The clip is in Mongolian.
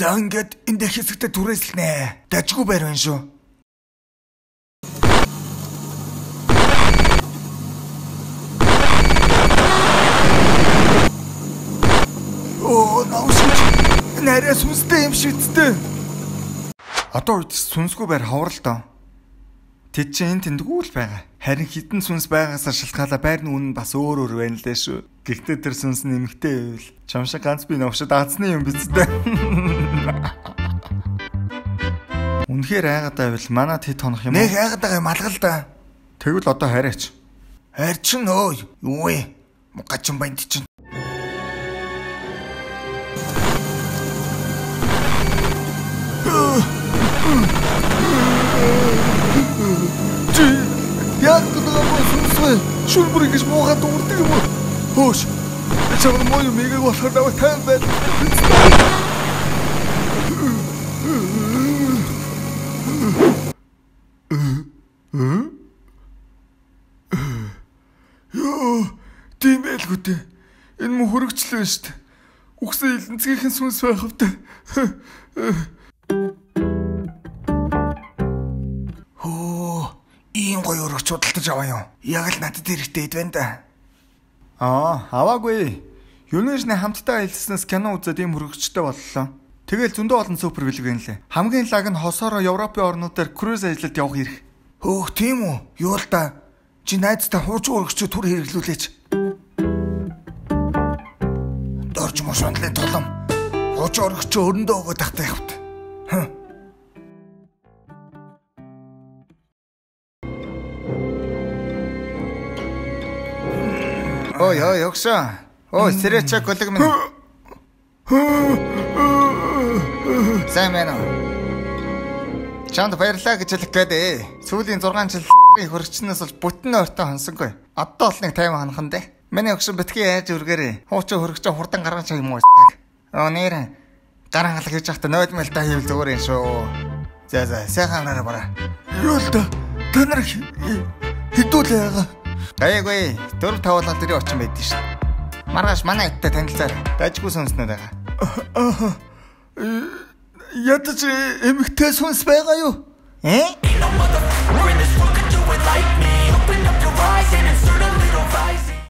За ингээд энэ дэх хэсэгтээ түрээслэнэ. Дажгүй байр байна шүү. Оо, наушч. Нэрээ сүнстэй юм шиг үсттэй. Одоо үед сүнсгүй байр ховор л доо. Тэд чинь энэ тэндгүү л байгаа. Харин хитэн сүнс байгаасаа шалтгаалаа байрны үнэ нь бас өөр өөр байна лээ шүү. Гэхдээ тэр сүнс нь эмэгтэй байвал чам шиг ганц би новшид азны юм биз дээ. Үнэхээр айгаад байвал манад хэд хонох юм уу? Нэг айгаад байгаа юм алга л да. Тэгвэл одоо хараач. Харчин өө юу вэ? Мугачин банд чинь. Чи яг гэдэг сүнс вэ? Шүр бүр ингэж муухай дүүрдэг юм уу? Хөөш. Чамд муу юм игээг болохоор намайг тайван байл. Йоо, тийм байлгүй дээ. Энэ мөн хөрөгчлөө шүү дээ. Үхсэн илэнцгийнхэн сүнс байх хэвтэй. Ийм гоё өргөч худалдаж аваа юм. Яг л надад хэрэгтэй эд байна да. Аа, аваагүй. Юунэшний хамтдаа аялснаас кино үзээд ийм хөргөчтэй боллоо. Тэгэл зөндөө олон супер бэлэг байна лээ. Хамгийн лаг нь хосоороо Европын орнуудаар круиз аялалд явах эрх. Хөөх, тийм үү? Юу л да. Чи найзтай хуучин өргөчөө түр хэрэглүүлээч. Дорж муу шундлын тулам. Хуучин өргөчөө өрөндөө өгөөд тахтай явт. Хм. Ой, ой, өгсөн. Ой, сэрээчээ коллег минь. Сайн байна уу? Чамд баярлалаа гэж хэлэх гээд. Сүүлийн 6 жил хөргөчнөөс бол бүтэн ойртон хонсонгүй. Одоо л нэг тайван хонхон дээ. Миний өгсөн битгий яаж өргөөрэй. Хуучин хөргөчөө хурдан гаргаж юм уу? Оо нэр гар хангалах хийж байхдаа нойлмол та хийвэл зүгээр юм шүү. За за, сайхан нараа бараа. Юу л да? Та нар хэдүүлээ яага. Гайгүй 4 5 болоод дэрийн очин байдсан шүү. Маргааш манай эдтэй танилцаарай. Дажгүй сүнснүүд байгаа. Ядаж эмэгтэй сүнс байгаа юу? Э?